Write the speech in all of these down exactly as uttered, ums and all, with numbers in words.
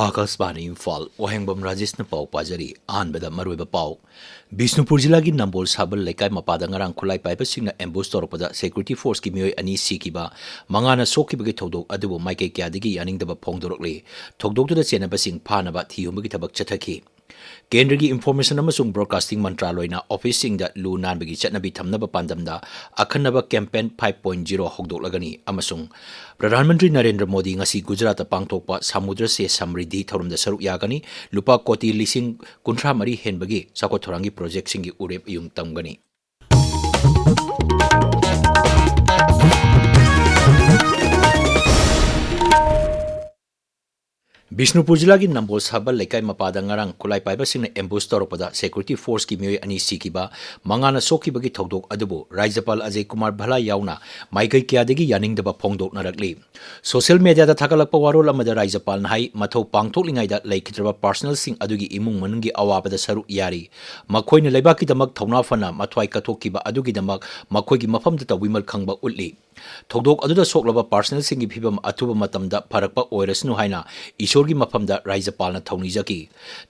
ꯑꯥꯀꯥꯁꯕꯥꯅꯤ ꯏꯝꯐꯥꯜ, ꯋꯥꯍꯦꯡꯕꯝ ꯔꯥꯖꯦꯁꯅ ꯄꯥꯎ ꯄꯥꯖꯔꯤ꯫ ꯑꯍꯥꯟꯕꯗ ꯃꯔꯨꯑꯣꯏꯕ ꯄꯥꯎ꯫ ꯕꯤꯁꯅꯨꯄꯨꯔ ꯖꯤꯂꯥꯒꯤ ꯅꯝꯕꯣꯜ ꯁꯥꯕꯜ ꯂꯩꯀꯥꯏ ꯃꯄꯥꯗ ꯉꯔꯥꯡ ꯈꯨꯠꯂꯥꯏ ꯄꯥꯏꯕꯁꯤꯡꯅ ambush ꯇꯧꯔꯛꯄꯗ security forceꯀꯤ ꯃꯤꯑꯣꯏ ꯑꯅꯤ ꯁꯤꯈꯤꯕ, ꯃꯉꯥꯅ ꯁꯣꯛꯈꯤꯕꯒꯤ ꯊꯧꯗꯣꯛ ꯑꯗꯨꯕꯨ ꯃꯥꯏꯀꯩ ꯀꯌꯥꯗꯒꯤ ꯌꯥꯅꯤꯡꯗꯕ ꯐꯣꯡꯗꯣꯔꯛꯂꯤ꯫ ꯊꯧꯗꯣꯛꯇꯨꯗ ꯆꯦꯟꯅꯕꯁꯤꯡ ꯐꯥꯅꯕ ꯊꯤꯍꯨꯝꯕꯒꯤ ꯊꯕꯛ ꯆꯠꯊꯈꯤ꯫ ꯀꯦꯟꯗ꯭ꯔꯒꯤ Information ꯑꯃꯁꯨꯡ Broadcasting ꯃꯟꯇ꯭ꯔꯥꯂꯣꯏꯅ ꯑꯣꯐꯤꯁꯁꯤꯡꯗ ꯂꯨ ꯅꯥꯟꯕꯒꯤ ꯆꯠꯅꯕꯤ ꯊꯝꯅꯕ ꯄꯥꯟꯗꯝꯗ ꯑꯈꯟꯅꯕ campaign five point zero ꯍꯧꯗꯣꯛꯂꯒꯅꯤ ꯑꯃꯁꯨꯡ ꯄ꯭ꯔꯙꯥꯟ ꯃꯟꯇ꯭ꯔꯤ ꯅꯔꯦꯟꯗ꯭ꯔ ꯃꯣꯗꯤ ꯉꯁꯤ ꯒꯨꯖꯔꯥꯠꯇ ꯄꯥꯡꯊꯣꯛꯄ ꯁꯃꯨꯗ꯭ꯔ ꯁꯦ ꯁꯃ꯭ꯔꯤꯗꯤ ꯊꯧꯔꯝꯗ ꯁꯔꯨꯛ ꯌꯥꯒꯅꯤ꯫ ꯂꯨꯄꯥ ꯀꯣꯇꯤ ꯂꯤꯁꯤꯡ ꯀꯨꯟꯊ꯭ꯔꯥ ꯃꯔꯤ ꯍꯦꯟꯕꯒꯤ ꯆꯥꯎꯈꯠ ꯊꯧꯔꯥꯡꯒꯤ ꯄ꯭ꯔꯣꯖꯦꯛꯁꯤꯡꯒꯤ ꯎꯔꯦꯞ ꯑꯌꯨꯡ ꯇꯝꯒꯅꯤ꯫ ꯕꯤꯁꯅꯨꯄꯨꯔ ꯖꯤꯂꯥꯒꯤ ꯅꯝꯕꯣꯜ ꯁꯥꯕꯜ ꯂꯩꯀꯥꯏ ꯃꯄꯥꯗ ꯉꯔꯥꯡ ꯈꯨꯠꯂꯥꯏ ꯄꯥꯏꯕꯁꯤꯡꯅ ambush ꯇꯧꯔꯛꯄꯗ security forceꯀꯤ ꯃꯤꯑꯣꯏ ꯑꯅꯤ ꯁꯤꯈꯤꯕ, ꯃꯉꯥꯅ ꯁꯣꯛꯈꯤꯕꯒꯤ ꯊꯧꯗꯣꯛ ꯑꯗꯨꯕꯨ ꯔꯥꯖ꯭ꯌꯄꯥꯜ ꯑꯖꯌ ꯀꯨꯃꯥꯔ ꯚꯜꯂꯥ ꯌꯥꯎꯅ ꯃꯥꯏꯀꯩ ꯀꯌꯥꯗꯒꯤ ꯌꯥꯅꯤꯡꯗꯕ ꯐꯣꯡꯗꯣꯛꯅꯔꯛꯂꯤ꯫ Social mediaꯗ ꯊꯥꯒꯠꯂꯛꯄ ꯋꯥꯔꯣꯜ ꯑꯃꯗ ꯔꯥꯖ꯭ꯌꯄꯥꯜꯅ ꯍꯥꯏ, ꯃꯊꯧ ꯄꯥꯡꯊꯣꯛꯂꯤꯉꯩꯗ ꯂꯩꯈꯤꯗ꯭ꯔꯕ personnelꯁꯤꯡ ꯑꯗꯨꯒꯤ ꯏꯃꯨꯡ ꯃꯅꯨꯡꯒꯤ ꯑꯋꯥꯕꯗ ꯁꯔꯨꯛ ꯌꯥꯔꯤ꯫ ꯃꯈꯣꯏꯅ ꯂꯩꯕꯥꯛꯀꯤꯗꯃꯛ ꯊꯧꯅꯥ ꯐꯅ ꯃꯊ꯭ꯋꯥꯏ ꯀꯠꯊꯣꯛꯈꯤꯕ ꯑꯗꯨꯒꯤꯗꯃꯛ ꯃꯈꯣꯏꯒꯤ ꯃꯐꯝꯗ ꯇꯧꯕꯤꯃꯜ ꯈꯪꯕ ꯎꯠꯂꯤ꯫ ꯊꯧꯗꯣꯛ ꯑꯗꯨꯗ ꯁꯣꯛꯂꯕ personnelꯁꯤꯡꯒꯤ ꯐꯤꯚꯝ ꯑꯊꯨꯕ ꯃꯇꯝꯗ ꯐꯔꯛꯄ ꯑꯣꯏꯔꯁꯅꯨ ꯍꯥꯏꯅ ꯏꯁꯣꯔꯒꯤ ꯃꯐꯝꯗ ꯔꯥꯖ꯭ꯌꯄꯥꯜꯅ ꯊꯧꯅꯤꯖꯈꯤ꯫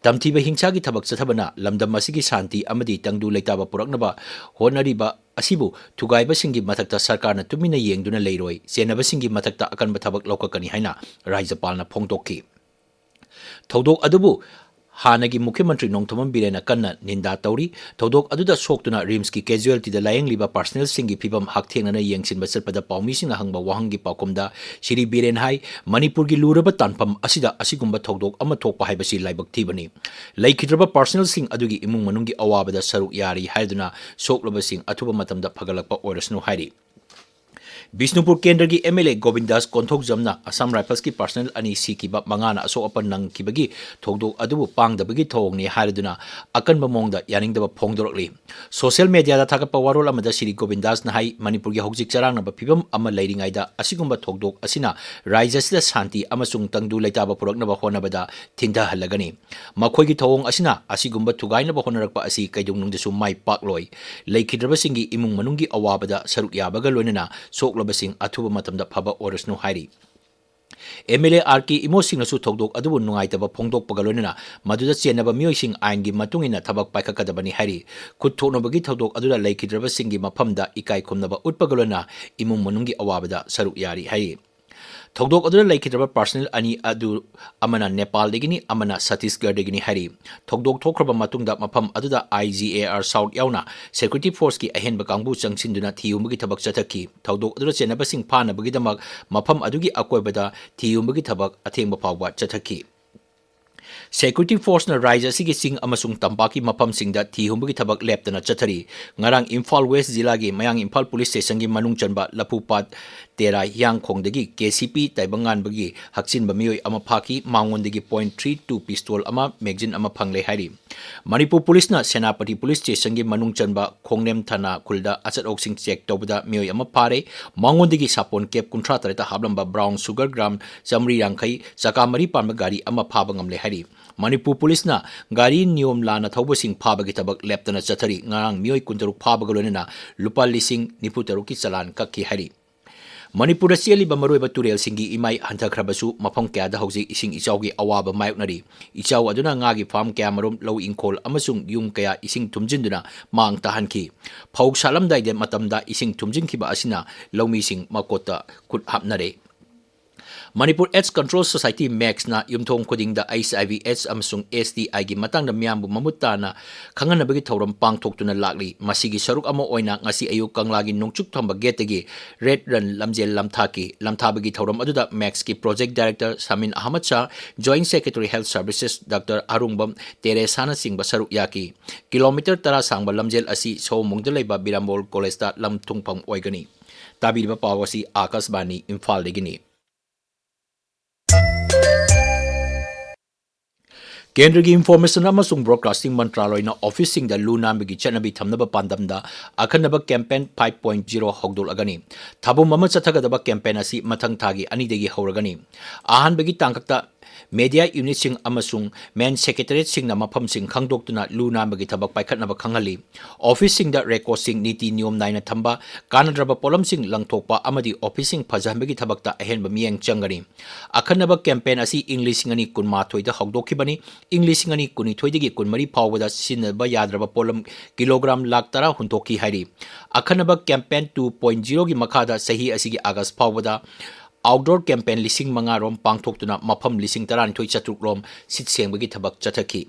ꯇꯝꯊꯤꯕ ꯍꯤꯡꯁꯥꯒꯤ ꯊꯕꯛ ꯆꯠꯊꯕꯅ ꯂꯝꯗꯝ ꯑꯁꯤꯒꯤ ꯁꯥꯟꯇꯤ ꯑꯃꯗꯤ ꯇꯪꯗꯨ ꯂꯩꯇꯥꯕ ꯄꯨꯔꯛꯅꯕ ꯍꯣꯠꯅꯔꯤꯕ ꯑꯁꯤꯕꯨ ꯊꯨꯒꯥꯏꯕꯁꯤꯡꯒꯤ ꯃꯊꯛꯇ ꯁꯔꯀꯥꯔꯅ ꯇꯨꯃꯤꯟꯅ ꯌꯦꯡꯗꯨꯅ ꯂꯩꯔꯣꯏ, ꯆꯦꯟꯅꯕꯁꯤꯡꯒꯤ ꯃꯊꯛꯇ ꯑꯀꯟꯕ ꯊꯕꯛ ꯂꯧꯈꯠꯀꯅꯤ ꯍꯥꯏꯅ ꯔꯥꯖ꯭ꯌꯄꯥꯜꯅ ꯐꯣꯡꯗꯣꯛꯈꯤ꯫ ꯊꯧꯗꯣꯛ ꯑꯗꯨꯕꯨ ꯍꯥꯟꯅꯒꯤ ꯃꯨꯈ꯭ꯌ ꯃꯟꯇ꯭ꯔꯤ ꯅꯣꯡꯊꯣꯝꯕꯝ ꯕꯤꯔꯦꯟꯅ ꯀꯟꯅ ꯅꯤꯟꯗꯥ ꯇꯧꯔꯤ꯫ ꯊꯧꯗꯣꯛ ꯑꯗꯨꯗ ꯁꯣꯛꯇꯨꯅ RIMSꯀꯤ casualtyꯗ ꯂꯥꯌꯦꯡꯂꯤꯕ personnelꯁꯤꯡꯒꯤ ꯐꯤꯚꯝ ꯍꯛꯊꯦꯡꯅꯅ ꯌꯦꯡꯁꯤꯟꯕ ꯆꯠꯄꯗ ꯄꯥꯎꯃꯤꯁꯤꯡꯅ ꯍꯪꯕ ꯋꯥꯍꯪꯒꯤ ꯄꯥꯎꯈꯨꯝꯗ ꯁ꯭ꯔꯤ ꯕꯤꯔꯦꯟ ꯍꯥꯏ, ꯃꯅꯤꯄꯨꯔꯒꯤ ꯂꯨꯔꯕ ꯇꯥꯟꯐꯝ ꯑꯁꯤꯗ ꯑꯁꯤꯒꯨꯝꯕ ꯊꯧꯗꯣꯛ ꯑꯃ ꯊꯣꯛꯄ ꯍꯥꯏꯕꯁꯤ ꯂꯥꯏꯕꯛ ꯊꯤꯕꯅꯤ꯫ ꯂꯩꯈꯤꯗ꯭ꯔꯕ personnelꯁꯤꯡ ꯑꯗꯨꯒꯤ ꯏꯃꯨꯡ ꯃꯅꯨꯡꯒꯤ ꯑꯋꯥꯕꯗ ꯁꯔꯨꯛ ꯌꯥꯔꯤ ꯍꯥꯏꯗꯨꯅ ꯁꯣꯛꯂꯕꯁꯤꯡ ꯑꯊꯨꯕ ꯃꯇꯝꯗ ꯐꯒꯠꯂꯛꯄ ꯑꯣꯏꯔꯁꯅꯨ ꯍꯥꯏꯔꯤ꯫ ꯕꯤꯁꯅꯨꯄꯨꯔ ꯀꯦꯟꯗ꯭ꯔꯒꯤ MLA ꯒꯣꯕꯤꯟꯗꯥꯁ ꯀꯣꯟꯊꯧꯖꯝꯅ ꯑꯁꯥꯝ ꯔꯥꯏꯐꯜꯁꯀꯤ personnel ꯑꯅꯤ ꯁꯤꯈꯤꯕ, ꯃꯉꯥꯅ ꯑꯁꯣꯛ ꯑꯄꯟ ꯅꯪꯈꯤꯕꯒꯤ ꯊꯧꯗꯣꯛ ꯑꯗꯨꯕꯨ ꯄꯥꯡꯗꯕꯒꯤ ꯊꯧꯑꯣꯡꯅꯤ ꯍꯥꯏꯔꯗꯨꯅ ꯑꯀꯟꯕ ꯃꯑꯣꯡꯗ ꯌꯥꯅꯤꯡꯗꯕ ꯐꯣꯡꯗꯣꯔꯛꯂꯤ꯫ Social mediaꯗ ꯊꯥꯒꯠꯄ ꯋꯥꯔꯣꯜ ꯑꯃꯗ ꯁ꯭ꯔꯤ ꯒꯣꯕꯤꯟꯗꯥꯁꯅ ꯍꯥꯏ, ꯃꯅꯤꯄꯨꯔꯒꯤ ꯍꯧꯖꯤꯛ ꯆꯔꯥꯡꯅꯕ ꯐꯤꯚꯝ ꯑꯃ ꯂꯩꯔꯤꯉꯩꯗ ꯑꯁꯤꯒꯨꯝꯕ ꯊꯧꯗꯣꯛ ꯑꯁꯤꯅ ꯔꯥꯖ꯭ꯌ ꯑꯁꯤꯗ ꯁꯥꯟꯇꯤ ꯑꯃꯁꯨꯡ ꯇꯪꯗꯨ ꯂꯩꯇꯥꯕ ꯄꯨꯔꯛꯅꯕ ꯍꯣꯠꯅꯕꯗ ꯊꯤꯟꯊꯍꯜꯂꯒꯅꯤ꯫ ꯃꯈꯣꯏꯒꯤ ꯊꯧꯑꯣꯡ ꯑꯁꯤꯅ ꯑꯁꯤꯒꯨꯝꯕ ꯊꯨꯒꯥꯏꯅꯕ ꯍꯣꯠꯅꯔꯛꯄ ꯑꯁꯤ ꯀꯩꯗꯧꯅꯨꯡꯗꯁꯨ ꯃꯥꯏ ꯄꯥꯛꯂꯣꯏ꯫ ꯂꯩꯈꯤꯗ꯭ꯔꯕꯁꯤꯡꯒꯤ ꯏꯃꯨꯡ ꯃꯅꯨꯡꯒꯤ ꯑꯋꯥꯕꯗ ꯁꯔꯨꯛ ꯌꯥꯕꯒ ꯂꯣꯏꯅꯅ ꯁꯣꯛꯂꯕꯁꯤꯡ ꯑꯊꯨꯕ ꯃꯇꯝꯗ ꯐꯕ ꯑꯣꯏꯔꯁꯅꯨ ꯍꯥꯏꯔꯤ꯫ ꯑꯦꯝ ꯑꯦꯜ ꯑꯦ ꯑꯥꯔ ꯀꯦ ꯏꯃꯣꯁꯤꯡꯅꯁꯨ ꯊꯧꯗꯣꯛ ꯑꯗꯨꯕꯨ ꯅꯨꯡꯉꯥꯏꯇꯕ ꯐꯣꯡꯗꯣꯛꯄꯒ ꯂꯣꯏꯅꯅ ꯃꯗꯨꯗ ꯆꯦꯟꯅꯕ ꯃꯤꯑꯣꯏꯁꯤꯡ ꯑꯥꯏꯟꯒꯤ ꯃꯇꯨꯡ ꯏꯟꯅ ꯊꯕꯛ ꯄꯥꯏꯈꯠꯀꯗꯕꯅꯤ ꯍꯥꯏꯔꯤ꯫ ꯈꯨꯠ ꯊꯣꯛꯅꯕꯒꯤ ꯊꯧꯗꯣꯛ ꯑꯗꯨꯗ ꯂꯩꯈꯤꯗ꯭ꯔꯕꯁꯤꯡꯒꯤ ꯃꯐꯝꯗ ꯏꯀꯥꯏ ꯈꯨꯝꯅꯕ ꯎꯠꯄꯒ ꯂꯣꯏꯅꯅ ꯏꯃꯨꯡ ꯃꯅꯨꯡꯒꯤ ꯑꯋꯥꯕꯗ ꯁꯔꯨꯛ ꯌꯥꯔꯤ ꯍꯥꯏꯔꯤ꯫ ꯊꯧꯗꯣꯛ ꯑꯗꯨꯗ ꯂꯩꯈꯤꯗ꯭ꯔꯕ ꯄꯥꯔꯁꯅꯦꯜ ꯑꯅꯤ ꯑꯗꯨ ꯑꯃꯅ ꯅꯦꯄꯥꯜꯗꯒꯤꯅꯤ, ꯑꯃꯅ ꯁꯠꯇꯤꯁꯒꯔꯗꯒꯤꯅꯤ ꯍꯥꯏꯔꯤ꯫ ꯊꯧꯗꯣꯛ ꯊꯣꯛꯈ꯭ꯔꯕ ꯃꯇꯨꯡꯗ ꯃꯐꯝ ꯑꯗꯨꯗ ꯑꯥꯏ ꯖꯤ ꯑꯦ ꯑꯥꯔ ꯁꯥꯎꯠ ꯌꯥꯎꯅ ꯁꯦꯀ꯭ꯌꯨꯔꯤꯇꯤ ꯐꯣꯔꯁꯀꯤ ꯑꯍꯦꯟꯕ ꯀꯥꯡꯕꯨ ꯆꯪꯁꯤꯟꯗꯨꯅ ꯊꯤꯍꯨꯝꯕꯒꯤ ꯊꯕꯛ ꯆꯠꯊꯈꯤ꯫ ꯊꯧꯗꯣꯛ ꯑꯗꯨꯗ ꯆꯦꯟꯅꯕꯁꯤꯡ ꯐꯥꯅꯕꯒꯤꯗꯃꯛ ꯃꯐꯝ ꯑꯗꯨꯒꯤ ꯑꯀꯣꯏꯕꯗ ꯊꯤꯍꯨꯝꯕꯒꯤ ꯊꯕꯛ ꯑꯊꯦꯡꯕ ꯐꯥꯎꯕ ꯆꯠꯊꯈꯤ꯫ ꯁꯦꯀ꯭ꯌꯨꯔꯤꯇꯤ ꯐꯣꯔꯁꯅ ꯔꯥꯏꯖ ꯑꯁꯤꯒꯤ ꯆꯤꯡ ꯑꯃꯁꯨꯡ ꯇꯝꯄꯥꯛꯀꯤ ꯃꯐꯝꯁꯤꯡꯗ ꯊꯤꯍꯨꯝꯕꯒꯤ ꯊꯕꯛ ꯂꯦꯞꯇꯅ ꯆꯠꯊꯔꯤ꯫ ꯉꯔꯥꯡ ꯏꯝꯐꯥꯜ ꯋꯦꯁ ꯖꯤꯂꯥꯒꯤ ꯃꯌꯥꯡ ꯏꯝꯐꯥꯜ ꯄꯨꯂꯤꯁ ꯁ꯭ꯇꯦꯁꯟꯒꯤ ꯃꯅꯨꯡ ꯆꯟꯕ ꯂꯐꯨꯄꯥꯠ ꯇꯦꯔꯥ ꯍꯤꯌꯥꯡꯈꯣꯡꯗꯒꯤ ꯀꯦ ꯁꯤ ꯄꯤ ꯇꯥꯏꯕꯪꯉꯥꯟꯕꯒꯤ ꯍꯛꯆꯤꯟꯕ ꯃꯤꯑꯣꯏ ꯑꯃ ꯐꯥꯈꯤ꯫ ꯃꯉꯣꯟꯗꯒꯤ ꯄꯣꯏꯟꯠ ꯊ꯭ꯔꯤ ꯇꯨ ꯄꯤꯁꯇꯣꯜ ꯑꯃ, ꯃꯦꯒꯖꯤꯟ ꯑꯃ ꯐꯪꯂꯦ ꯍꯥꯏꯔꯤ꯫ ꯃꯅꯤꯄꯨꯔ ꯄꯨꯂꯤꯁꯅ ꯁꯦꯅꯥꯄꯇꯤ ꯄꯨꯂꯤꯁ ꯁ꯭ꯇꯦꯁꯟꯒꯤ ꯃꯅꯨꯡ ꯆꯟꯕ ꯈꯣꯡꯅꯦꯝ ꯊꯥꯅꯥ ꯈꯨꯜꯗ ꯑꯆꯠ ꯑꯍꯣꯛꯁꯤꯡ ꯆꯦꯛ ꯇꯧꯕꯗ ꯃꯤꯑꯣꯏ ꯑꯃ ꯐꯥꯔꯦ꯫ ꯃꯉꯣꯟꯗꯒꯤ ꯁꯥꯄꯣꯟ ꯀꯦꯞ ꯀꯨꯟꯊ꯭ꯔꯥ ꯇꯔꯦꯠꯇ ꯍꯥꯞꯂꯝꯕ ꯕ꯭ꯔꯥꯎꯟ ꯁꯨꯒꯔ ꯒ꯭ꯔꯥꯝ ꯆꯥꯃꯔꯤ ꯌꯥꯡꯈꯩ, ꯆꯀꯥ ꯃꯔꯤ ꯄꯥꯟꯕ ꯒꯥꯔꯤ ꯑꯃ ꯐꯥꯕ ꯉꯝꯂꯦ ꯍꯥꯏꯔꯤ꯫ ꯃꯅꯤꯄꯨꯔ ꯄꯨꯂꯤꯁꯅ ꯒꯥꯔꯤ ꯅꯤꯌꯣꯝ ꯂꯥꯟꯅ ꯊꯧꯕꯁꯤꯡ ꯐꯥꯕꯒꯤ ꯊꯕꯛ ꯂꯦꯞꯇꯅ ꯆꯠꯊꯔꯤ꯫ ꯉꯔꯥꯡ ꯃꯤꯑꯣꯏ ꯀꯨꯟꯇꯔꯨꯛ ꯐꯥꯕꯒ ꯂꯣꯏꯅꯅ ꯂꯨꯄꯥ ꯂꯤꯁꯤꯡ ꯅꯤꯐꯨ ꯇꯔꯨꯛꯀꯤ ꯆꯂꯥꯟ ꯀꯛꯈꯤ ꯍꯥꯏꯔꯤ꯫ ꯃꯅꯤꯄꯨꯔꯗ ꯆꯦꯜꯂꯤꯕ ꯃꯔꯨꯑꯣꯏꯕ ꯇꯨꯔꯦꯜꯁꯤꯡꯒꯤ ꯏꯃꯥꯏ ꯍꯟꯊꯈ꯭ꯔꯕꯁꯨ ꯃꯐꯝ ꯀꯌꯥꯗ ꯍꯧꯖꯤꯛ ꯏꯁꯤꯡ ꯏꯆꯥꯎꯒꯤ ꯑꯋꯥꯕ ꯃꯥꯌꯣꯛꯅꯔꯤ꯫ ꯏꯆꯥꯎ ꯑꯗꯨꯅ ꯉꯥꯒꯤ ꯐꯥꯔꯝ ꯀꯌꯥꯃꯔꯨꯝ, ꯂꯧ ꯏꯪꯈꯣꯜ ꯑꯃꯁꯨꯡ ꯌꯨꯝ ꯀꯌꯥ ꯏꯁꯤꯡ ꯊꯨꯝꯖꯤꯟꯗꯨꯅ ꯃꯥꯡ ꯇꯥꯍꯟꯈꯤ꯫ ꯐꯧ ꯁꯥꯠꯂꯝꯗꯥꯏꯗ ꯃꯇꯝꯗ ꯏꯁꯤꯡ ꯊꯨꯝꯖꯤꯟꯈꯤꯕ ꯑꯁꯤꯅ ꯂꯧꯃꯤꯁꯤꯡ ꯃꯀꯣꯠꯇ ꯈꯨꯠ ꯍꯥꯞꯅꯔꯦ꯫ ꯃꯅꯤꯄꯨꯔ ꯑꯦꯗꯁ ꯀꯟꯇ꯭ꯔꯣꯜ ꯁꯣꯁꯥꯏꯇꯤ, ꯃꯦꯛꯁꯅ ꯌꯨꯝꯊꯣꯡ ꯈꯨꯗꯤꯡꯗ ꯑꯩꯆ ꯑꯥꯏ ꯚꯤ ꯑꯦꯗꯁ ꯑꯃꯁꯨꯡ ꯑꯦꯁ ꯇꯤ ꯑꯥꯏꯒꯤ ꯃꯇꯥꯡꯗ ꯃꯤꯌꯥꯝꯕꯨ ꯃꯃꯨꯠ ꯇꯥꯅ ꯈꯪꯍꯟꯅꯕꯒꯤ ꯊꯧꯔꯝ ꯄꯥꯡꯊꯣꯛꯇꯨꯅ ꯂꯥꯛꯂꯤ꯫ ꯃꯁꯤꯒꯤ ꯁꯔꯨꯛ ꯑꯃ ꯑꯣꯏꯅ ꯉꯁꯤ ꯑꯌꯨꯛ ꯀꯪꯂꯥꯒꯤ ꯅꯣꯡꯆꯨꯞ ꯊꯪꯕ ꯒꯦꯠꯇꯒꯤ ꯔꯦꯗ ꯔꯟ ꯂꯝꯖꯦꯜ ꯂꯝꯊꯥꯈꯤ꯫ ꯂꯝꯊꯥꯕꯒꯤ ꯊꯧꯔꯝ ꯑꯗꯨꯗ ꯃꯦꯛꯁꯀꯤ project director Samin Ahmad Shah, joint secretary health services doctor Arungbam ꯇꯦꯔꯦꯁꯥꯅꯆꯤꯡꯕ ꯁꯔꯨꯛ ꯌꯥꯈꯤ꯫ ꯀꯤꯂꯣꯃꯤꯇꯔ ꯇꯔꯥ ꯁꯥꯡꯕ ꯂꯝꯖꯦꯜ ꯑꯁꯤ ꯁꯑꯣꯝꯕꯨꯡꯗ ꯂꯩꯕ ꯕꯤꯔꯥꯝꯕꯣꯜ ꯀꯣꯂꯦꯖꯇ ꯂꯝ ꯊꯨꯡꯐꯝ ꯑꯣꯏꯒꯅꯤ꯫ ꯇꯥꯕꯤꯔꯤꯕ ꯄꯥꯎ ꯑꯁꯤ ꯑꯥꯀꯥꯁꯕꯥꯅꯤ ꯏꯝꯐꯥꯜꯗꯒꯤꯅꯤ꯫ ꯀꯦꯟꯗ꯭ꯔꯒꯤ ꯏꯟꯐꯣꯔꯃꯦꯁꯟ ꯑꯃꯁꯨꯡ ꯕ꯭ꯔꯣꯗꯀꯥꯁꯇꯤꯡ ꯃꯟꯇ꯭ꯔꯥꯂꯣꯏꯅ ꯑꯣꯐꯤꯁꯁꯤꯡꯗ ꯂꯨ ꯅꯥꯟꯕꯒꯤ ꯆꯠꯅꯕꯤ ꯊꯝꯅꯕ ꯄꯥꯟꯗꯝꯗ ꯑꯈꯟꯅꯕ ꯀꯦꯝꯄꯦꯟ ꯐꯥꯏꯚ ꯄꯣꯏꯟꯠ ꯖꯤꯔꯣ ꯍꯧꯗꯣꯛꯂꯒꯅꯤ꯫ ꯊꯥꯕꯨꯝ ꯑꯃ ꯆꯠꯊꯒꯗꯕ ꯀꯦꯝꯄꯦꯟ ꯑꯁꯤ ꯃꯊꯪ ꯊꯥꯒꯤ ꯑꯅꯤꯗꯒꯤ ꯍꯧꯔꯒꯅꯤ꯫ ꯑꯍꯥꯟꯕꯒꯤ ꯇꯥꯡꯀꯛꯇ media unitꯁꯤꯡ ꯑꯃꯁꯨꯡ main secretariatꯁꯤꯡꯅ ꯃꯐꯝꯁꯤꯡ ꯈꯪꯗꯣꯛꯇꯨꯅ ꯂꯨ ꯅꯥꯟꯕꯒꯤ ꯊꯕꯛ ꯄꯥꯏꯈꯠꯅꯕ ꯈꯪꯍꯜꯂꯤ꯫ Officeꯁꯤꯡꯗ recordꯁꯤꯡ ꯅꯤꯇꯤ ꯅꯤꯌꯣꯝ ꯅꯥꯏꯅ ꯊꯝꯕ, ꯀꯥꯟꯅꯗ꯭ꯔꯕ ꯄꯣꯠꯂꯝꯁꯤꯡ ꯂꯪꯊꯣꯛꯄ ꯑꯃꯗꯤ officeꯁꯤꯡ ꯐꯖꯍꯟꯕꯒꯤ ꯊꯕꯛꯇ ꯑꯍꯦꯟꯕ ꯃꯤꯠꯌꯦꯡ ꯆꯪꯒꯅꯤ꯫ ꯑꯈꯟꯅꯕ campaign ꯑꯁꯤ ꯏꯪ ꯂꯤꯁꯤꯡ ꯑꯅꯤ ꯀꯨꯟꯃꯥꯊꯣꯏꯗ ꯍꯧꯗꯣꯛꯈꯤꯕꯅꯤ꯫ ꯏꯪ ꯂꯤꯁꯤꯡ ꯑꯅꯤ ꯀꯨꯟꯅꯤꯊꯣꯏꯗꯒꯤ ꯀꯨꯟꯃꯔꯤ ꯐꯥꯎꯕꯗ ꯁꯤꯖꯤꯟꯅꯕ ꯌꯥꯗ꯭ꯔꯕ ꯄꯣꯠꯂꯝ kilogram ꯂꯥꯈ ꯇꯔꯥ ꯍꯨꯟꯗꯣꯛꯈꯤ ꯍꯥꯏꯔꯤ꯫ ꯑꯈꯟꯅꯕ campaign two point zeroꯒꯤ ꯃꯈꯥꯗ ꯆꯍꯤ ꯑꯁꯤꯒꯤ August ꯐꯥꯎꯕꯗ outdoor campaign ꯂꯤꯁꯤꯡ ꯃꯉꯥ ꯔꯣꯝ ꯄꯥꯡꯊꯣꯛꯇꯨꯅ ꯃꯐꯝ ꯂꯤꯁꯤꯡ ꯇꯔꯥꯅꯤꯊꯣꯏ ꯆꯥꯇ꯭ꯔꯨꯛ ꯔꯣꯝ ꯁꯤꯠ ꯁꯦꯡꯕꯒꯤ ꯊꯕꯛ ꯆꯠꯊꯈꯤ꯫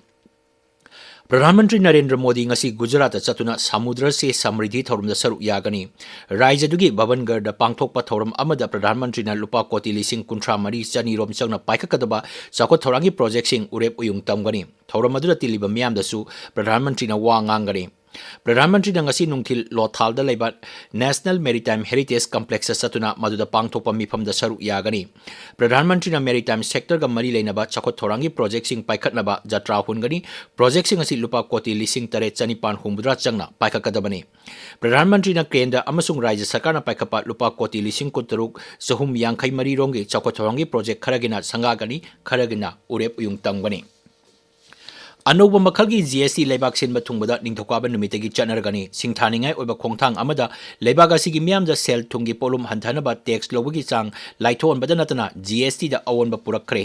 ꯄ꯭ꯔꯙꯥꯟ ꯃꯟꯇ꯭ꯔꯤ ꯅꯔꯦꯟꯗ꯭ꯔ ꯃꯣꯗꯤ ꯉꯁꯤ ꯒꯨꯖꯔꯥꯠꯇ ꯆꯠꯇꯨꯅ ꯁꯃꯨꯗ꯭ꯔ ꯁꯦ ꯁꯃ꯭ꯔꯤꯗꯤ ꯊꯧꯔꯝꯗ ꯁꯔꯨꯛ ꯌꯥꯒꯅꯤ꯫ ꯔꯥꯖ꯭ꯌꯗꯨꯒꯤ ꯚꯕꯟꯒꯔꯗ ꯄꯥꯡꯊꯣꯛꯄ ꯊꯧꯔꯝ ꯑꯃꯗ ꯄ꯭ꯔꯙꯥꯟ ꯃꯟꯇ꯭ꯔꯤꯅ ꯂꯨꯄꯥ ꯀꯣꯇꯤ ꯂꯤꯁꯤꯡ ꯀꯨꯟꯊ꯭ꯔꯥ ꯃꯔꯤ ꯆꯅꯤ ꯔꯣꯝ ꯆꯪꯅ ꯄꯥꯏꯈꯠꯀꯗꯕ ꯆꯥꯎꯈꯠ ꯊꯧꯔꯥꯡꯒꯤ ꯄ꯭ꯔꯣꯖꯦꯛꯁꯤꯡ ꯎꯔꯦꯞ ꯎꯌꯨꯡ ꯇꯝꯒꯅꯤ꯫ ꯊꯧꯔꯝ ꯑꯗꯨꯗ ꯇꯤꯜꯂꯤꯕ ꯃꯤꯌꯥꯝꯗꯁꯨ ꯄ꯭ꯔꯙꯥꯟ ꯃꯟꯇ꯭ꯔꯤꯅ ꯋꯥ ꯉꯥꯡꯒꯅꯤ꯫ ꯄ꯭ꯔꯙꯥꯟ ꯃꯟꯇ꯭ꯔꯤꯅ ꯉꯁꯤ ꯅꯨꯡꯊꯤꯜ ꯂꯣꯊꯥꯜꯗ ꯂꯩꯕ National Maritime Heritage Complexꯇ ꯆꯠꯇꯨꯅ ꯃꯗꯨꯗ ꯄꯥꯡꯊꯣꯛꯄ ꯃꯤꯐꯝꯗ ꯁꯔꯨꯛ ꯌꯥꯒꯅꯤ꯫ ꯄ꯭ꯔꯙꯥꯟ ꯃꯟꯇ꯭ꯔꯤꯅ maritime sectorꯒ ꯃꯔꯤ ꯂꯩꯅꯕ ꯆꯥꯎꯈꯠ ꯊꯧꯔꯥꯡꯒꯤ ꯄ꯭ꯔꯣꯖꯦꯛꯁꯤꯡ ꯄꯥꯏꯈꯠꯅꯕ ꯖꯇ꯭ꯔꯥ ꯍꯨꯟꯒꯅꯤ꯫ ꯄ꯭ꯔꯣꯖꯦꯛꯁꯤꯡ ꯑꯁꯤ ꯂꯨꯄꯥ ꯀꯣꯇꯤ ꯂꯤꯁꯤꯡ ꯇꯔꯦꯠ ꯆꯅꯤꯄꯥꯟ ꯍꯨꯝꯐꯨꯇꯔꯥ ꯆꯪꯅ ꯄꯥꯏꯈꯠꯀꯗꯕꯅꯤ꯫ ꯄ꯭ꯔꯙꯥꯟ ꯃꯟꯇ꯭ꯔꯤꯅ ꯀꯦꯟꯗ꯭ꯔ ꯑꯃꯁꯨꯡ ꯔꯥꯖ꯭ꯌ ꯁꯔꯀꯥꯔꯅ ꯄꯥꯏꯈꯠꯄ ꯂꯨꯄꯥ ꯀꯣꯇꯤ ꯂꯤꯁꯤꯡ ꯀꯨꯟꯇꯔꯨꯛ ꯆꯍꯨꯝ ꯌꯥꯡꯈꯩ ꯃꯔꯤ ꯔꯣꯝꯒꯤ ꯆꯥꯎꯈꯠ ꯊꯧꯔꯥꯡꯒꯤ ꯄ꯭ꯔꯣꯖꯦꯛ ꯈꯔꯒꯤꯅ ꯁꯪꯒꯥꯒꯅꯤ, ꯈꯔꯒꯤꯅ ꯎꯔꯦꯞ ꯎꯌꯨꯡ ꯇꯝꯒꯅꯤ꯫ ꯑꯅꯧꯕ ꯃꯈꯜꯒꯤ G S T ꯂꯩꯕꯥꯛ ꯁꯤꯟꯕ ꯊꯨꯡꯕꯗ ꯅꯤꯡꯊꯧꯀꯥꯕ ꯅꯨꯃꯤꯠꯇꯒꯤ ꯆꯠꯅꯔꯒꯅꯤ꯫ ꯁꯤꯡꯊꯥꯅꯤꯡꯉꯥꯏ ꯑꯣꯏꯕ ꯈꯣꯡꯊꯥꯡ ꯑꯃꯗ ꯂꯩꯕꯥꯛ ꯑꯁꯤꯒꯤ ꯃꯤꯌꯥꯝꯗ ꯁꯦꯜ ꯊꯨꯝꯒꯤ ꯄꯣꯠꯂꯨꯝ ꯍꯟꯊꯅꯕ tax ꯂꯧꯕꯒꯤ ꯆꯥꯡ ꯂꯥꯏꯊꯣꯛꯍꯟꯕꯗ ꯅꯠꯇꯅ G S Tꯗ ꯑꯑꯣꯟꯕ ꯄꯨꯔꯛꯈ꯭ꯔꯦ꯫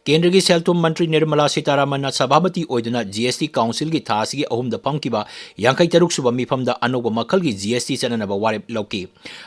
ꯀꯦꯟꯗ꯭ꯔꯒꯤ ꯁꯦꯜ ꯊꯨꯝ ꯃꯟꯇ꯭ꯔꯤ ꯅꯤꯔꯃꯂꯥ ꯁꯤꯇꯥꯔꯥꯃꯟꯅ ꯁꯚꯥꯄꯇꯤ ꯑꯣꯏꯗꯨꯅ G S T councilꯒꯤ ꯊꯥ ꯑꯁꯤꯒꯤ ꯑꯍꯨꯝꯗ ꯐꯝꯈꯤꯕ ꯌꯥꯡꯈꯩ ꯇꯔꯨꯛ ꯁꯨꯕ ꯃꯤꯐꯝꯗ ꯑꯅꯧꯕ ꯃꯈꯜꯒꯤ G S T ꯆꯠꯅꯅꯕ ꯋꯥꯔꯦꯞ ꯂꯧꯈꯤ꯫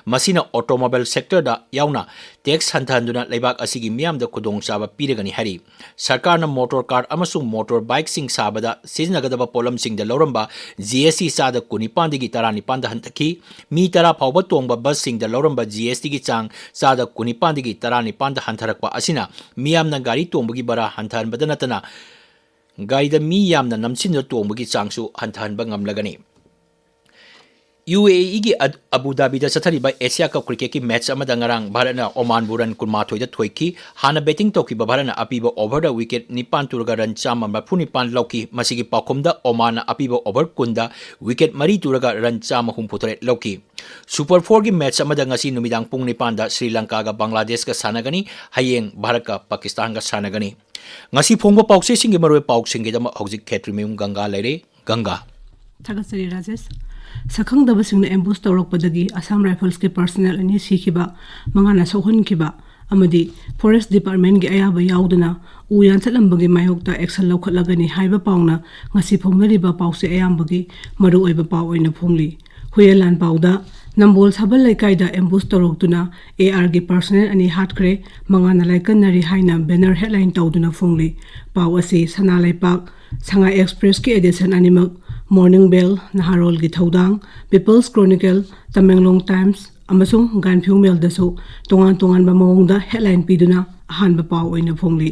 ꯃꯁꯤꯅ automobile sectorꯗ ꯌꯥꯎꯅ tax ꯍꯟꯊꯍꯟꯗꯨꯅ ꯂꯩꯕꯥꯛ ꯑꯁꯤꯒꯤ ꯃꯤꯌꯥꯝꯗ ꯈꯨꯗꯣꯡꯆꯥꯕ ꯄꯤꯔꯒꯅꯤ ꯍꯥꯏꯔꯤ꯫ ꯁꯔꯀꯥꯔꯅ motor car ꯑꯃꯁꯨꯡ motor bikeꯁꯤꯡ ꯁꯥꯕꯗ ꯁꯤꯖꯤꯟꯅꯒꯗꯕ ꯄꯣꯠꯂꯝꯁꯤꯡꯗ ꯂꯧꯔꯝꯕ G S T ꯆꯥꯗ ꯀꯨꯟꯅꯤꯄꯥꯟꯗꯒꯤ ꯇꯔꯥꯅꯤꯄꯥꯟꯗ ꯍꯟꯊꯈꯤ꯫ ꯃꯤ ꯇꯔꯥ ꯐꯥꯎꯕ ꯇꯣꯡꯕ busꯁꯤꯡꯗ ꯂꯧꯔꯝꯕ G S Tꯒꯤ ꯆꯥꯡ ꯆꯥꯗ ꯀꯨꯟꯅꯤꯄꯥꯟꯗꯒꯤ ꯇꯔꯥꯅꯤꯄꯥꯟꯗ ꯍꯟꯊꯔꯛꯄ ꯑꯁꯤꯅ ꯃꯤꯌꯥꯝꯅ ꯒꯥꯔꯤ ꯇꯣꯡꯕꯒꯤ ꯚꯔꯥ ꯍꯟꯊꯍꯟꯕꯗ ꯅꯠꯇꯅ ꯒꯥꯔꯤꯗ ꯃꯤ ꯌꯥꯝꯅ ꯅꯝꯁꯤꯟꯗꯨꯅ ꯇꯣꯡꯕꯒꯤ ꯆꯥꯡꯁꯨ ꯍꯟꯊꯍꯟꯕ ꯉꯝꯂꯒꯅꯤ꯫ UAEꯒꯤ ꯑ-, ꯑꯕꯨ ꯙꯥꯕꯤꯗ ꯆꯠꯊꯔꯤꯕ Asia Cup cricketꯀꯤ match ꯑꯃꯗ ꯉꯔꯥꯡ ꯚꯥꯔꯠꯅ ꯑꯣꯃꯥꯟꯕꯨ run ꯀꯨꯟꯃꯥꯊꯣꯏꯗ ꯊꯣꯏꯈꯤ꯫ ꯍꯥꯟꯅ batting ꯇꯧꯈꯤꯕ ꯚꯥꯔꯠꯅ ꯑꯄꯤꯕ overꯗ wicket ꯅꯤꯄꯥꯟ ꯇꯨꯔꯒ run ꯆꯥꯝꯃ ꯃꯔꯤꯐꯨ ꯅꯤꯄꯥꯟ ꯂꯧꯈꯤ꯫ ꯃꯁꯤꯒꯤ ꯄꯥꯎꯈꯨꯝꯗ ꯑꯣꯃꯥꯟꯅ ꯑꯄꯤꯕ over ꯀꯨꯟꯗ wicket ꯃꯔꯤ ꯇꯨꯔꯒ run ꯆꯥꯝꯃ ꯍꯨꯝꯐꯨ ꯇꯔꯦꯠ ꯂꯧꯈꯤ꯫ ꯁꯨꯄꯔ ꯐꯣꯔꯒꯤ ꯃꯦꯠꯆ ꯑꯃꯗ ꯉꯁꯤ ꯅꯨꯃꯤꯗꯥꯡ ꯄꯨꯡ ꯅꯤꯄꯥꯟꯗ ꯁ꯭ꯔꯤ ꯂꯪꯀꯥꯒ ꯕꯪꯒ꯭ꯂꯥꯗꯦꯁꯀ ꯁꯥꯟꯅꯒꯅꯤ꯫ ꯍꯌꯦꯡ ꯚꯥꯔꯠꯀ ꯄꯥꯀꯤꯁꯇꯥꯟꯒ ꯁꯥꯟꯅꯒꯅꯤ꯫ ꯉꯁꯤ ꯐꯣꯡꯕ ꯄꯥꯎꯆꯦꯁꯤꯡꯒꯤ ꯃꯔꯨꯑꯣꯏꯕ ꯄꯥꯎꯁꯤꯡꯒꯤꯗꯃꯛ ꯍꯧꯖꯤꯛ ꯈꯦꯇ꯭ꯔꯤꯃꯌꯨꯝ ꯒꯪꯒꯥ ꯂꯩꯔꯦ꯫ ꯒꯪꯒꯥ꯫ ꯊꯥꯒꯠꯆꯔꯤ ꯔꯥꯖꯦꯁ꯫ ꯁꯛꯈꯪꯗꯕꯁꯤꯡꯅ ꯑꯦꯝꯕꯨꯁ ꯇꯧꯔꯛꯄꯗꯒꯤ ꯑꯁꯥꯝ ꯔꯥꯏꯐꯜꯁꯀꯤ ꯄꯔꯁꯅꯦꯜ ꯑꯅꯤ ꯁꯤꯈꯤꯕ, ꯃꯉꯥꯅ ꯁꯣꯛꯍꯟꯈꯤꯕ ꯑꯃꯗꯤ ꯐꯣꯔꯦꯁ ꯗꯤꯄꯥꯔꯠꯃꯦꯟꯒꯤ ꯑꯌꯥꯕ ꯌꯥꯎꯗꯅ ꯎ ꯌꯥꯟꯊꯠꯂꯝꯕꯒꯤ ꯃꯥꯌꯣꯛꯇ ꯑꯦꯛꯁꯟ ꯂꯧꯈꯠꯂꯒꯅꯤ ꯍꯥꯏꯕ ꯄꯥꯎꯅ ꯉꯁꯤ ꯐꯣꯡꯅꯔꯤꯕ ꯄꯥꯎꯁꯦ ꯑꯌꯥꯝꯕꯒꯤ ꯃꯔꯨꯑꯣꯏꯕ ꯄꯥꯎ ꯑꯣꯏꯅ ꯐꯣꯡꯂꯤ꯫ ꯍꯨꯌꯦꯟ ꯂꯥꯟ ꯄꯥꯎꯗ ꯅꯝꯕꯣꯜ ꯁꯥꯕꯜ ꯂꯩꯀꯥꯏꯗ ꯑꯦꯝꯕꯨꯁ ꯇꯧꯔꯛꯇꯨꯅ ꯑꯦ ꯑꯥꯔꯒꯤ ꯄꯔꯁꯅꯦꯜ ꯑꯅꯤ ꯍꯥꯠꯈ꯭ꯔꯦ, ꯃꯉꯥꯅ ꯂꯥꯏꯀꯠꯅꯔꯤ ꯍꯥꯏꯅ ꯕꯦꯅꯔ ꯍꯦꯗꯂꯥꯏꯟ ꯇꯧꯗꯨꯅ ꯐꯣꯡꯂꯤ꯫ ꯄꯥꯎ ꯑꯁꯤ ꯁꯅꯥ ꯂꯩꯄꯥꯛ ꯁꯉꯥꯏ ꯑꯦꯛꯁꯄ꯭ꯔꯦꯁꯀꯤ ꯑꯦꯗꯤꯁꯟ ꯑꯅꯤꯃꯛ, ꯃꯣꯔꯅꯤꯡ ꯕꯦꯜ, ꯅꯍꯥꯔꯣꯜꯒꯤ ꯊꯧꯗꯥꯡ, ꯄꯤꯄꯜꯁ ꯀ꯭ꯔꯣꯅꯤꯀꯜ, ꯇꯃꯦꯡꯂꯣꯡ ꯇꯥꯏꯝꯁ ꯑꯃꯁꯨꯡ ꯒꯥꯟꯐꯤꯌꯨ ꯃꯦꯜꯗꯁꯨ ꯇꯣꯉꯥꯟ ꯇꯣꯉꯥꯟꯕ ꯃꯑꯣꯡꯗ ꯍꯦꯗꯂꯥꯏꯟ ꯄꯤꯗꯨꯅ ꯑꯍꯥꯟꯕ ꯄꯥꯎ ꯑꯣꯏꯅ ꯐꯣꯡꯂꯤ꯫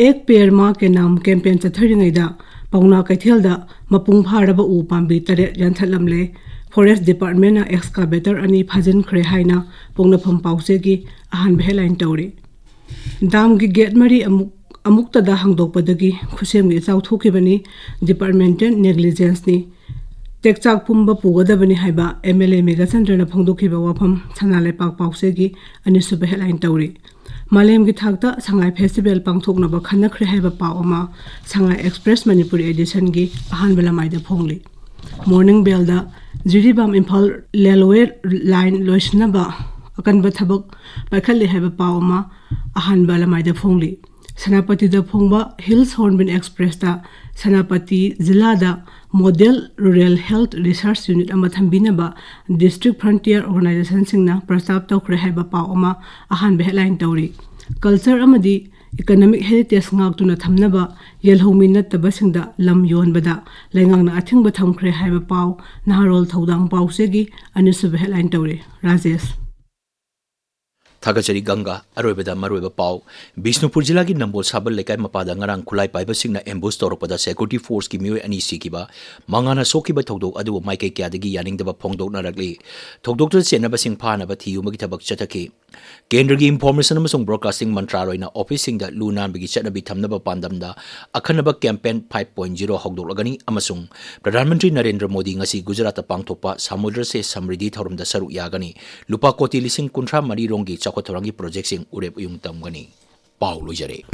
ꯑꯦꯛ ꯄꯦꯔ ꯃꯥ ꯀꯦ ꯅꯥꯝ ꯀꯦꯝꯄꯦꯟ ꯆꯠꯊꯔꯤꯉꯩꯗ ꯄꯥꯎꯅꯥ ꯀꯩꯊꯦꯜꯗ ꯃꯄꯨꯡ ꯐꯥꯔꯕ ꯎ ꯄꯥꯝꯕꯤ ꯇꯔꯦꯠ ꯌꯥꯟꯊꯠꯂꯝꯂꯦ꯫ ꯐꯣꯔꯦꯁ ꯗꯤꯄꯥꯔꯠꯃꯦꯟꯅ ꯑꯦꯛꯁꯀꯥꯕꯦꯇꯔ ꯑꯅꯤ ꯐꯥꯖꯤꯟꯈ꯭ꯔꯦ ꯍꯥꯏꯅ ꯄꯣꯛꯅꯐꯝ ꯄꯥꯎꯆꯦꯒꯤ ꯑꯍꯥꯟꯕ ꯍꯦꯗꯂꯥꯏꯟ ꯇꯧꯔꯤ꯫ ꯗꯥꯝꯒꯤ ꯒꯦꯠ ꯃꯔꯤ ꯑꯃꯨꯛ, ꯑꯃꯨꯛꯇꯗ ꯍꯥꯡꯗꯣꯛꯄꯗꯒꯤ ꯈꯨꯠꯁꯦꯝꯒꯤ ꯏꯆꯥꯎ ꯊꯣꯛꯈꯤꯕꯅꯤ, ꯗꯤꯄꯥꯔꯠꯃꯦꯟꯇꯦꯜ ꯅꯦꯒ꯭ꯂꯤꯖꯦꯟꯁꯅꯤ, ꯇꯦꯛꯆꯥꯛ ꯄꯨꯝꯕ ꯄꯨꯒꯗꯕꯅꯤ ꯍꯥꯏꯕ ꯑꯦꯝ ꯑꯦꯜ ꯑꯦ ꯃꯦꯘꯆꯟꯗ꯭ꯔꯅ ꯐꯣꯡꯗꯣꯛꯈꯤꯕ ꯋꯥꯐꯝ ꯁꯅꯥ ꯂꯩꯄꯥꯛ ꯄꯥꯎꯆꯦꯒꯤ ꯑꯅꯤꯁꯨꯕ ꯍꯦꯗꯂꯥꯏꯟ ꯇꯧꯔꯤ꯫ ꯃꯥꯂꯦꯝꯒꯤ ꯊꯥꯛꯇ ꯁꯉꯥꯏ ꯐꯦꯁꯇꯤꯚꯦꯜ ꯄꯥꯡꯊꯣꯛꯅꯕ ꯈꯟꯅꯈ꯭ꯔꯦ ꯍꯥꯏꯕ ꯄꯥꯎ ꯑꯃ ꯁꯉꯥꯏ ꯑꯦꯛꯁꯄ꯭ꯔꯦꯁ ꯃꯅꯤꯄꯨꯔꯤ ꯑꯦꯗꯤꯁꯟꯒꯤ ꯑꯍꯥꯟꯕ ꯂꯃꯥꯏꯗ ꯐꯣꯡꯂꯤ꯫ ꯃꯣꯔꯅꯤꯡ ꯕꯦꯜꯗ ꯖꯤꯔꯤꯕꯥꯝ ꯏꯝꯐꯥꯜ ꯔꯦꯜꯋꯦ ꯂꯥꯏꯟ ꯂꯣꯏꯁꯤꯟꯅꯕ ꯑꯀꯟꯕ ꯊꯕꯛ ꯄꯥꯏꯈꯠꯂꯤ ꯍꯥꯏꯕ ꯄꯥꯎ ꯑꯃ ꯑꯍꯥꯟꯕ ꯂꯃꯥꯏꯗ ꯐꯣꯡꯂꯤ꯫ ꯁꯦꯅꯥꯄꯇꯤꯗ ꯐꯣꯡꯕ ꯍꯤꯜꯁ ꯍꯣꯔꯟꯕꯤꯜ ꯑꯦꯛꯁꯄ꯭ꯔꯦꯁꯇ ꯁꯦꯅꯥꯄꯇꯤ ꯖꯤꯂꯥꯗ model rural health research unit ꯑꯃ ꯊꯝꯕꯤꯅꯕ ꯗꯤꯁꯇ꯭ꯔꯤꯛ ꯐ꯭ꯔꯟꯇꯤꯌꯔ ꯑꯣꯔꯒꯅꯥꯏꯖꯦꯁꯟꯁꯤꯡꯅ ꯄ꯭ꯔꯁꯇꯥꯞ ꯇꯧꯈ꯭ꯔꯦ ꯍꯥꯏꯕ ꯄꯥꯎ ꯑꯃ ꯑꯍꯥꯟꯕ ꯍꯦꯗꯂꯥꯏꯟ ꯇꯧꯔꯤ꯫ ꯀꯜꯆꯔ ꯑꯃꯗꯤ ꯏꯀꯣꯅꯣꯃꯤꯛ ꯍꯦꯔꯤꯇꯦꯖ ꯉꯥꯛꯇꯨꯅ ꯊꯝꯅꯕ ꯌꯦꯜꯍꯧꯃꯤ ꯅꯠꯇꯕꯁꯤꯡꯗ ꯂꯝ ꯌꯣꯟꯕꯗ ꯂꯩꯉꯥꯛꯅ ꯑꯊꯤꯡꯕ ꯊꯝꯈ꯭ꯔꯦ ꯍꯥꯏꯕ ꯄꯥꯎ ꯅꯍꯥꯔꯣꯜ ꯊꯧꯗꯥꯡ ꯄꯥꯎꯆꯦꯒꯤ ꯑꯅꯤꯁꯨꯕ ꯍꯦꯗꯂꯥꯏꯟ ꯇꯧꯔꯤ꯫ ꯔꯥꯖꯦꯁ꯫ ꯊꯥꯒꯠꯆꯔꯤ ꯒꯪꯒꯥ꯫ ꯑꯔꯣꯏꯕꯗ ꯃꯔꯨꯑꯣꯏꯕ ꯄꯥꯎ꯫ ꯕꯤꯁꯅꯨꯄꯨꯔ ꯖꯤꯂꯥꯒꯤ ꯅꯝꯕꯣꯜ ꯁꯥꯕꯜ ꯂꯩꯀꯥꯏ ꯃꯄꯥꯗ ꯉꯔꯥꯡ ꯈꯨꯠꯂꯥꯏ ꯄꯥꯏꯕꯁꯤꯡꯅ ꯑꯦꯝꯕꯨꯁ ꯇꯧꯔꯛꯄꯗ ꯁꯦꯀ꯭ꯌꯨꯔꯤꯇꯤ ꯐꯣꯔꯁꯀꯤ ꯃꯤꯑꯣꯏ ꯑꯅꯤ ꯁꯤꯈꯤꯕ, ꯃꯉꯥꯅ ꯁꯣꯛꯈꯤꯕ ꯊꯧꯗꯣꯛ ꯑꯗꯨꯕꯨ ꯃꯥꯏꯀꯩ ꯀꯌꯥꯗꯒꯤ ꯌꯥꯅꯤꯡꯗꯕ ꯐꯣꯡꯗꯣꯛꯅꯔꯛꯂꯤ꯫ ꯊꯧꯗꯣꯛꯇꯨꯗ ꯆꯦꯟꯅꯕꯁꯤꯡ ꯐꯥꯅꯕ ꯊꯤꯕꯒꯤ ꯊꯕꯛ ꯆꯠꯊꯈꯤ꯫ ꯀꯦꯟꯗ꯭ꯔꯒꯤ ꯏꯟꯐꯣꯔꯃꯦꯁꯟ ꯑꯃꯁꯨꯡ ꯕ꯭ꯔꯣꯗꯀꯥꯁꯇꯤꯡ ꯃꯟꯇ꯭ꯔꯥꯂꯣꯏꯅ ꯑꯣꯐꯤꯁꯁꯤꯡꯗ ꯂꯨ ꯅꯥꯟꯕꯒꯤ ꯆꯠꯅꯕꯤ ꯊꯝꯅꯕ ꯄꯥꯟꯗꯝꯗ ꯑꯈꯟꯅꯕ ꯀꯦꯝꯄꯦꯟ ꯐꯥꯏꯚ ꯄꯣꯏꯟ ꯖꯤꯔꯣ ꯍꯧꯗꯣꯛꯂꯒꯅꯤ ꯑꯃꯁꯨꯡ ꯄ꯭ꯔꯙꯥꯟ ꯃꯟꯇ꯭ꯔꯤ ꯅꯔꯦꯟꯗ꯭ꯔ ꯃꯣꯗꯤ ꯉꯁꯤ ꯒꯨꯖꯔꯥꯠꯇ ꯄꯥꯡꯊꯣꯛꯄ ꯁꯃꯨꯗ꯭ꯔ ꯁꯦ ꯁꯃ꯭ꯔꯤꯗꯤ ꯊꯧꯔꯝꯗ ꯁꯔꯨꯛ ꯌꯥꯒꯅꯤ꯫ ꯂꯨꯄꯥ ꯀꯣꯇꯤ ꯂꯤꯁꯤꯡ ꯀꯨꯟꯊ꯭ꯔꯥ ꯃꯔꯤ ꯔꯣꯝꯒꯤ ꯆꯥꯎꯈꯠ ꯊꯧꯔꯥꯡꯒꯤ ꯄ꯭ꯔꯣꯖꯦꯛꯁꯤꯡ ꯎꯔꯦꯞ ꯎꯌꯨꯡ ꯇꯝꯒꯅꯤ꯫ ꯄꯥꯎ ꯂꯣꯏꯖꯔꯦ꯫